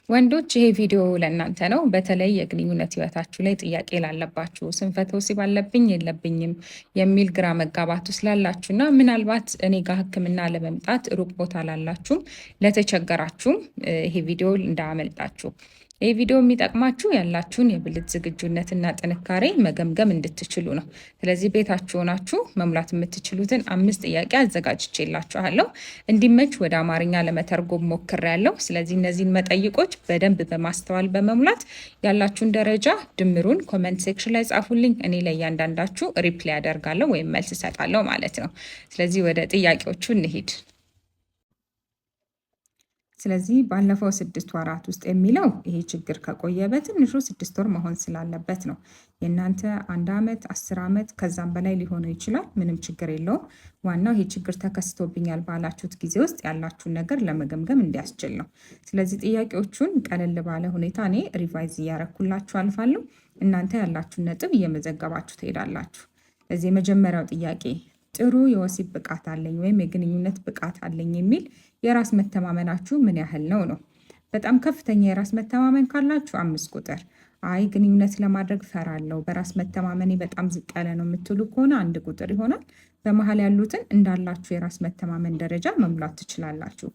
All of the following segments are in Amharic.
ወንዶች፣ ይሄ ቪዲዮ ለእናንተ ነው። በተለይ የግንኙነት ህይወታችሁ ላይ ጥያቄ ላለባችሁ፣ ስንፈተ ወሲብ አለብኝ የለብኝም የሚል ግራ መጋባት ውስጥ ላላችሁ እና ምናልባት እኔ ጋር ሕክምና ለመምጣት ሩቅ ቦታ ላላችሁም ለተቸገራችሁም ይሄ ቪዲዮ እንዳያመልጣችሁ። ይህ ቪዲዮ የሚጠቅማችሁ ያላችሁን የብልት ዝግጁነትና ጥንካሬ መገምገም እንድትችሉ ነው። ስለዚህ ቤታችሁ ሆናችሁ መሙላት የምትችሉትን አምስት ጥያቄ አዘጋጅቼላችኋለሁ። እንዲመች ወደ አማርኛ ለመተርጎም ሞክሬያለሁ። ስለዚህ እነዚህን መጠይቆች በደንብ በማስተዋል በመሙላት ያላችሁን ደረጃ ድምሩን comment section ላይ ጻፉልኝ። እኔ ለእያንዳንዳችሁ reply አደርጋለሁ ወይም መልስ እሰጣለሁ ማለት ነው። ስለዚህ ወደ ጥያቄዎቹ እንሂድ። ስለዚህ ባለፈው 6 ወራት ውስጥ የሚለው ይሄ ችግር ከቆየ በትንሹ 6 ወር መሆን ስላለበት ነው። የእናንተ አንድ ዓመት፣ 10 ዓመት ከዛም በላይ ሊሆነው ይችላል። ምንም ችግር የለውም። ዋናው ይሄ ችግር ተከስቶብኛል ባላችሁት ጊዜ ውስጥ ያላችሁን ነገር ለመገምገም እንዲያስችል ነው። ስለዚህ ጥያቄዎቹን ቀለል ባለ ሁኔታ እኔ revise እያረኩላችሁ አልፋለሁ። እናንተ ያላችሁን ነጥብ እየመዘገባችሁ ትሄዳላችሁ። ስለዚህ የመጀመሪያው ጥያቄ ጥሩ የወሲብ ብቃት አለኝ ወይም የግንኙነት ብቃት አለኝ የሚል የራስ መተማመናችሁ ምን ያህል ነው ነው። በጣም ከፍተኛ የራስ መተማመን ካላችሁ 5 ቁጥር፣ አይ ግንኙነት ለማድረግ ፈራለሁ፣ በራስ መተማመኔ በጣም ዝቅ ያለ ነው የምትሉ ከሆነ 1 ቁጥር ይሆናል። በመሀል ያሉትን እንዳላችሁ የራስ መተማመን ደረጃ መሙላት ትችላላችሁ።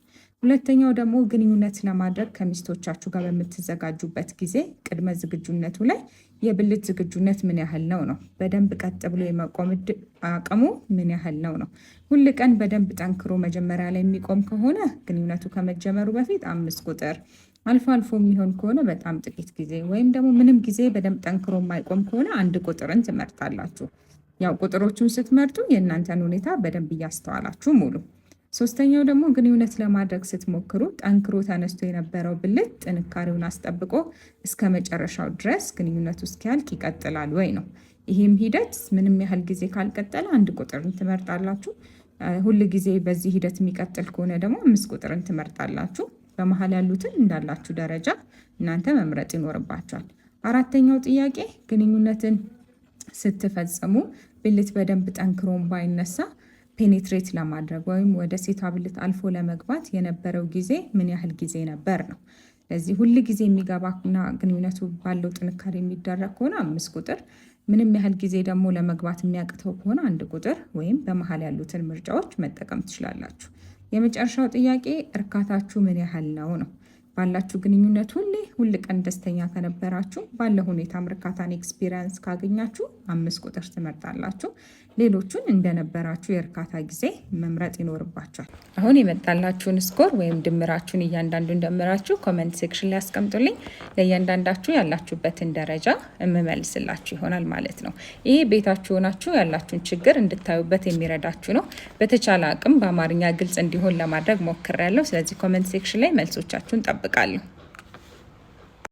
ሁለተኛው ደግሞ ግንኙነት ለማድረግ ከሚስቶቻችሁ ጋር በምትዘጋጁበት ጊዜ ቅድመ ዝግጁነቱ ላይ የብልት ዝግጁነት ምን ያህል ነው ነው። በደንብ ቀጥ ብሎ የመቆም አቅሙ ምን ያህል ነው ነው። ሁል ቀን በደንብ ጠንክሮ መጀመሪያ ላይ የሚቆም ከሆነ ግንኙነቱ ከመጀመሩ በፊት 5 ቁጥር፣ አልፎ አልፎ የሚሆን ከሆነ በጣም ጥቂት ጊዜ ወይም ደግሞ ምንም ጊዜ በደንብ ጠንክሮ የማይቆም ከሆነ 1 ቁጥርን ትመርጣላችሁ። ያው ቁጥሮቹን ስትመርጡ የእናንተን ሁኔታ በደንብ እያስተዋላችሁ ሙሉ። ሶስተኛው ደግሞ ግንኙነት ለማድረግ ስትሞክሩ ጠንክሮ ተነስቶ የነበረው ብልት ጥንካሬውን አስጠብቆ እስከ መጨረሻው ድረስ ግንኙነቱ እስኪያልቅ ይቀጥላል ወይ ነው። ይህም ሂደት ምንም ያህል ጊዜ ካልቀጠለ 1 ቁጥርን ትመርጣላችሁ። ሁል ጊዜ በዚህ ሂደት የሚቀጥል ከሆነ ደግሞ 5 ቁጥርን ትመርጣላችሁ። በመሀል ያሉትን እንዳላችሁ ደረጃ እናንተ መምረጥ ይኖርባችኋል። አራተኛው ጥያቄ ግንኙነትን ስትፈጽሙ ብልት በደንብ ጠንክሮም ባይነሳ penetrate ለማድረግ ወይም ወደ ሴቷ ብልት አልፎ ለመግባት የነበረው ጊዜ ምን ያህል ጊዜ ነበር ነው። ለዚህ ሁል ጊዜ የሚገባና ግንኙነቱ ባለው ጥንካሬ የሚደረግ ከሆነ 5 ቁጥር፣ ምንም ያህል ጊዜ ደግሞ ለመግባት የሚያቅተው ከሆነ 1 ቁጥር ወይም በመሀል ያሉትን ምርጫዎች መጠቀም ትችላላችሁ። የመጨረሻው ጥያቄ እርካታችሁ ምን ያህል ነው ነው። ባላችሁ ግንኙነት ሁሌ ሁል ቀን ደስተኛ ከነበራችሁ፣ ባለ ሁኔታም እርካታን experience ካገኛችሁ 5 ቁጥር ትመርጣላችሁ። ሌሎቹን እንደነበራችሁ የእርካታ ጊዜ መምረጥ ይኖርባችኋል። አሁን የመጣላችሁን score ወይም ድምራችሁን እያንዳንዱን ደምራችሁ comment section ላይ አስቀምጡልኝ። ለእያንዳንዳችሁ ያላችሁበትን ደረጃ የምመልስላችሁ ይሆናል ማለት ነው። ይሄ ቤታችሁ ሆናችሁ ያላችሁን ችግር እንድታዩበት የሚረዳችሁ ነው። በተቻለ አቅም በአማርኛ ግልጽ እንዲሆን ለማድረግ ሞክሬያለሁ። ስለዚህ comment section ላይ መልሶቻችሁን ጠብቃለሁ።